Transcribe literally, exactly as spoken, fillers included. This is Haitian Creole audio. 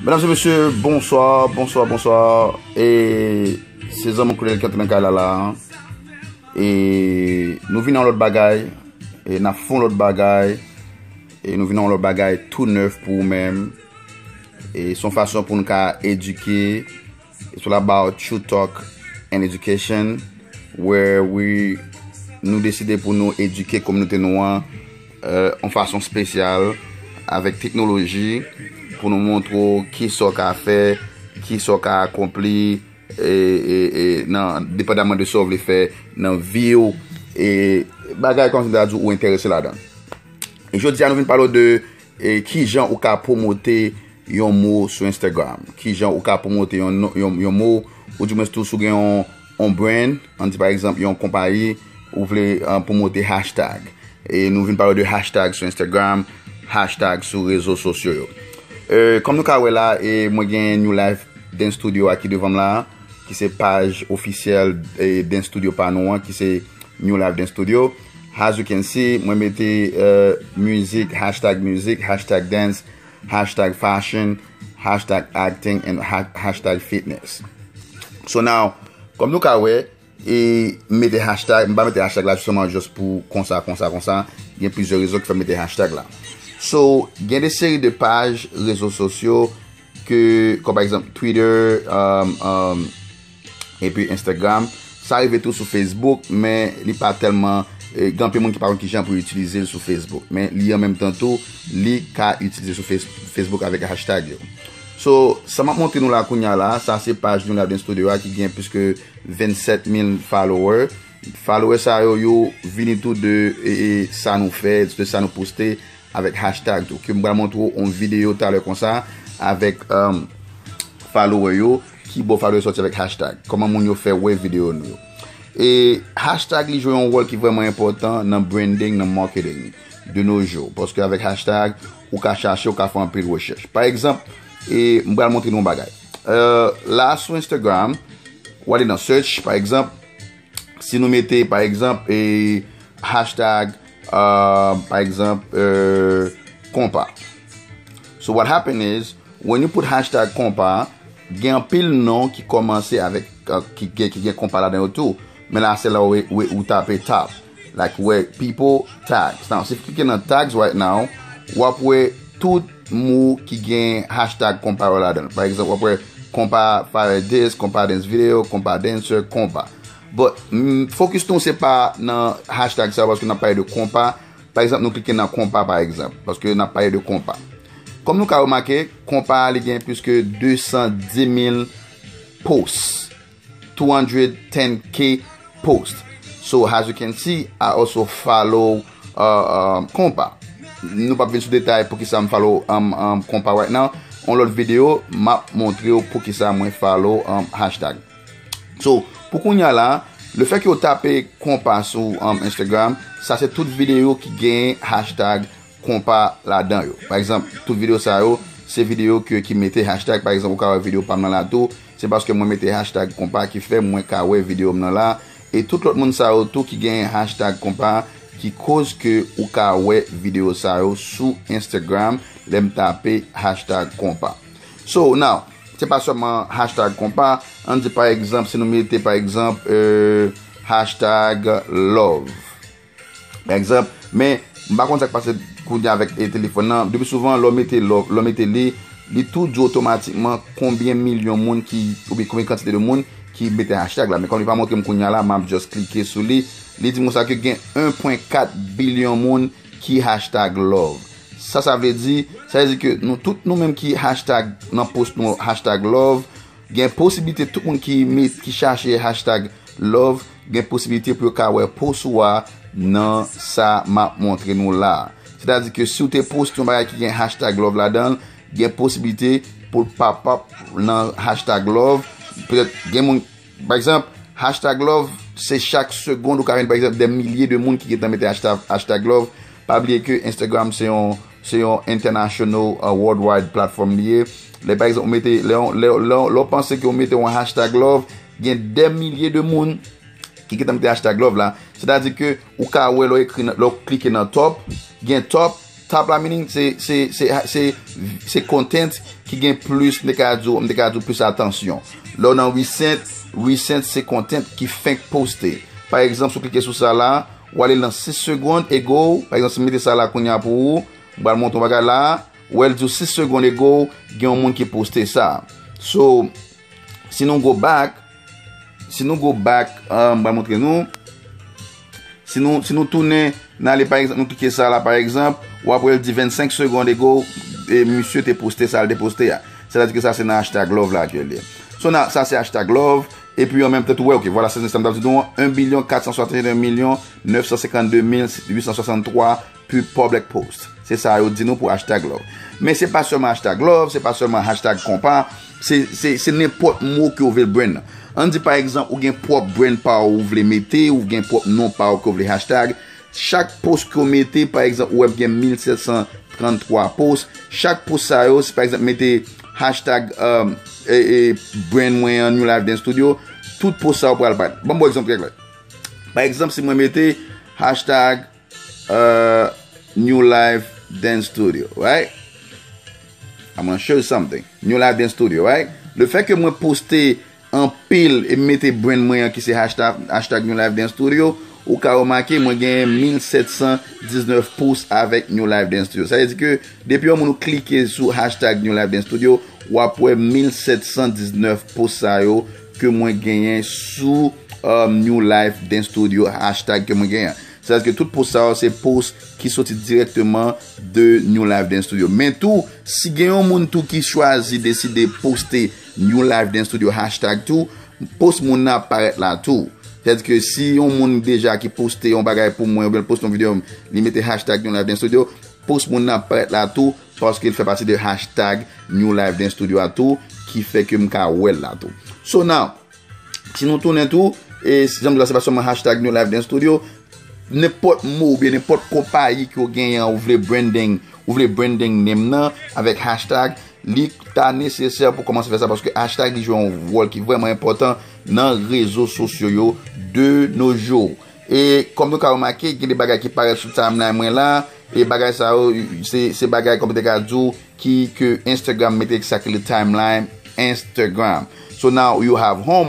Medam e mesye, bonswa, bonswa, bonswa. E se zanmi Claudel ki antre nan kay la la. E nou vin yon lòt bagay. E n ap fè yon lòt bagay. E nou vin yon lòt bagay tou nèf pou ou menm. E se yon fason pou nou ka edike. It's all about True Talk and Education, where we, nou deside pou nou edike kominote nou an yon fason espesyal avèk teknoloji pou nou montre w ki sa w ka fè, ki sa w ka akonpli, e, e, e, nan, depandaman de sa w vle fè nan vi w, e bagay kòmsi m ta di w ou enterese ladan. E jodi a nou vin pale w de e, ki jan ou ka pwomote yon mo sou Instagram. Ki jan ou ka pwomote yon, yon, yon mo, oudimwens tou si w gen yon, yon brand, ann di pa egzanp yon konpayi, ou vle uh, pwomote hashtag. E nou vin pale de hashtag sou Instagram, hashtag sou rezo sosyo yo. E, kòm nou ka wè la, e, mwen gen New Life Dance Studio a ki devan m la, ki se paj ofisyèl e, Dance Studio pa nou an, ki se New Life Dance Studio. As you can see, mwen mete uh, music, hashtag music, hashtag dance, hashtag fashion, hashtag acting, and ha hashtag fitness. So now, kòm nou ka wè, e m mete hashtag, m pa mete hashtag la jisteman just pou konsa, konsa, konsa. Gen plizyè rezon ki fè m mete hashtag la. So, gen de seri de paj rezo sosyo ke, kòm pa egzanp Twitter, um, um, epi Instagram. Sa rive tou sou Facebook, men li pa tèlman, e, gen anpil moun ki pa konn kijan pou itilize l sou Facebook. Men li an menm tan tou, li ka itilize sou Face- Facebook avèk hashtag yo. So, sa m ap montre nou la kounye a la, sa se paj nou la Dance Studio a ki gen plis ke vennsèt mil follower. Follower sa yo, yo vini tou de e, e, sa nou fè, de sa nou poste avèk hashtag tou. Ke m pral montre w yon videyo talè konsa avèk um, follower yo, ki bò follower sòti avèk hashtag. Kòman moun yo fè wè videyo nou yo. E hashtag li jwe yon wòl ki vrèman enpòtan nan branding, nan marketing de nos jours. Paske avèk hashtag, ou ka chache, ou ka fè anpil rechèch. Pa egzanp, e m pral montre nou yon bagay. Uh, la sou Instagram, w ale nan search, pa egzanp, si nou mete, pa egzanp, e, hashtag, uh, pa egzanp, uh, konpa. So what happen is, when you put hashtag konpa, gen anpil non ki kòmanse avèk, uh, ki, gen, ki gen konpa ladan yo tou. Men la, se la ou, ou, ou tape top. Like where people tags. Now, si w klike nan tags right now, w ap wè tout mo ki gen hashtag konpa yo ladan l. Pa egzanp, w ap wè konpa fire this, konpa dance video, konpa dancer, konpa. But, mm, focus nou se pa nan hashtag sa yo, paske n ap pale de konpa. Pa egzanp, nou klike nan konpa, pa egzanp, paske n ap pale de konpa. Kòm nou ka remake, konpa li gen plis ke de san dis mil post. Two hundred ten K post. So, as you can see, I also follow uh, um, konpa. Nou p ap vin sou detay poukisa m follow um, um, konpa right now. On lòt videyo, m ap montre w poukisa mwen follow um, hashtag. So, pou kounye a la, le fè ke w tape konpa sou um, Instagram, sa se tout videyo ki gen hashtag konpa ladan yo. Pa egzanp, tout videyo sa yo, se videyo ke, ki mete hashtag. Pa egzanp, ou ka wè videyo pa m nan la tou, se paske mwen mete hashtag konpa ki fè mwen ka wè videyo m nan la. E tout lòt moun sa yo tou ki gen hashtag konpa, ki koz ke ou ka wè videyo sa yo sou Instagram, lè m tape hashtag konpa. So, now, se pa sèlman hashtag konpa, ann di pa egzanp, si nou mete pa egzanp, euh, hashtag love. Pa egzanp, men, m pa konn sa k pase kounye a avèk e telefòn nan. Depi souvan, lè w mete love, lè w mete li, li tou di w otomatikman konbyen milyon moun ki, oubyen konbyen kantite de moun ki mete hashtag la. Men kòm li pa montre m kounye a la, m ap just klike sou li. Li di m konsa ke gen en pwen kat bilyon moun ki hashtag love. Sa, sa vle di, sa vle di ke nou tout nou menm ki hashtag nan post nou hashtag love, gen posiblite tout moun ki met, ki chache hashtag love, gen posiblite pou yo ka wè post ou a nan sa m ap montre nou la. Sètadi ke si w te poste yon bagay ki gen hashtag love ladan l, gen posiblite pou l pop up nan hashtag love. Petèt gen moun, pa egzanp, hashtag love, se chak segonn ou ka jwenn, pa egzanp, dè milye de moun ki gentan mete hashtag, hashtag love. Pa bliye ke Instagram se yon, se yon international, uh, worldwide platform li ye. Lè, pa egzanp, ou mete, lè, lè, lè, lè w panse ke w mete yon hashtag love, gen dè milye de moun ki gentan mete hashtag love la. Sètadi ke ou ka wè lè w ekri nan, lè w klike nan top, gen top, Top la, meaning se se se se se content ki gen plis, m te ka di w, m te ka di w plis atansyon. Lè w nan recent, recent se content ki fenk poste. Pa egzanp, si w klike sou sa la, w ale nan sis segonn ago, pa egzanp, si m mete sa la kounye a pou ou, m pral montre yon bagay la, ou wè l di w sis segonn ago, gen yon moun ki poste sa. So, si nou go back, si nou go back, uh, m pral montre nou. Si nou, si nou tounen, n ale pa egzanp, nou klike sa la pa egzanp, w ap wè l di vennsenk segonn ago, e misye te poste sa l te poste a. Sètadi ke sa se nan hashtag love la ke l ye. So, nan, sa se hashtag love, epi an menm tan tou, wè, ok, vwala, se sa m t ap di nou an, un billion quatre cent soixante et un millions neuf cent cinquante-deux mille huit cent soixante-trois pu-, public post. Se sa yo di nou pou hashtag love. Men se pa sèlman hashtag love, se pa sèlman hashtag konpa, se, se, se nenpòt mo ke w vle brand nan. Ann di pa egzanp, ou gen pwòp brand pa w ou vle mete, ou gen pwòp non pa w ke w vle hashtag. Chak post ke w mete, pa egzanp, ou wè m gen mil sèt san tranntwa post. Chak post sa yo, si pa egzanp mete hashtag, um, e, e, brand mwen an, New Life Dance Studio, tout post sa yo pral parèt. Ban m ba w egzanp trè klè. Pa egzanp, si mwen mete hashtag, uh, New Life Dance Studio, right? I'm gonna show you something. New Life Dance Studio, right? Le fè ke mwen poste anpil e m mete brand mwen an ki se hashtag, hashtag New Life Dance Studio, ou ka remake mwen genyen mil sèt san diznèf post avèk New Life Dance Studio. Sa vle di ke depi yon moun ou klike sou hashtag New Life Dance Studio, w ap wè mil sèt san diznèf post sa yo ke mwen genyen sou, um, New Life Dance Studio hashtag ke mwen genyen. Sètadi ke tout post sa yo se post ki soti dirèkteman de New Life Dance Studio. Men tou, si gen yon moun tou ki chwazi deside poste New Life Dance Studio hashtag tou, post moun nan ap parèt la tou. Sètadi ke si yon moun deja ki poste yon bagay pou mwen, oubyen l poste yon videyo, li mete hashtag New Life Dance Studio, post moun nan ap parèt la tou, paske l fè pati de hashtag New Life Dance Studio a tou, ki fè ke m ka wè l la tou. So now, si nou tounen tou, e si janm di la, se pa sèlman hashtag New Life Dance Studio, nenpòt mo oubyen nenpòt konpayi ke w genyen an, ou vle branding, ou vle branding name nan avèk hashtag, li ta nesesè pou kòmanse fè sa, paske hashtag li jwe yon wòl ki vrèman enpòtan nan rezo sosyo yo de nos jours. E kòm nou ka remake, gen de bagay ki parèt sou timeline mwen la, e bagay sa yo, se, se bagay, kòm te ka di w, ki, ke Instagram mete, exactly, timeline Instagram. So now you have home.